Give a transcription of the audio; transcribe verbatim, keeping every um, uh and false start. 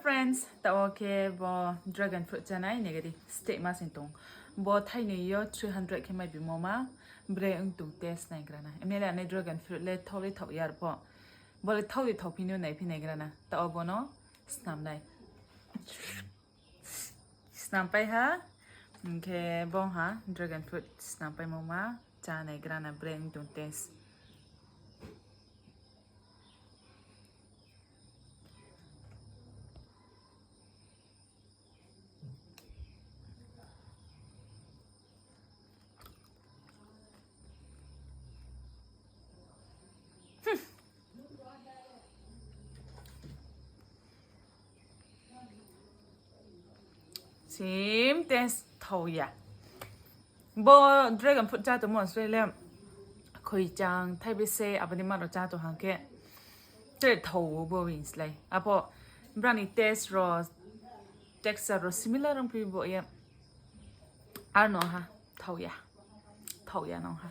Friends, taoh wo khe bo dragon fruit chánai nai di, stehma se tong. Bo thainoi yo three hundred khe mai bimo ma, bre ong tong taste naigra na. Emnai le ani dragon fruit le thao le thaoh ya pho. Bo le thao de thaophi no naiphi naigra na. Taoh wo bo no snam nai. Snampai ha, hing khe bong ha dragon fruit snampaimo ma, chá naigra na bre ong tong taste. Same taste, thao ya. Bo dragon fruit chá tongmo slái le, khoichang, thaibese, abo ni ma rao chá tong hang khe, tre thao bo bini slái. Apho, brao ni taste rao, texture rao similar ongphi bo ye. Ar no ha, thao ya. Thao ya no ha.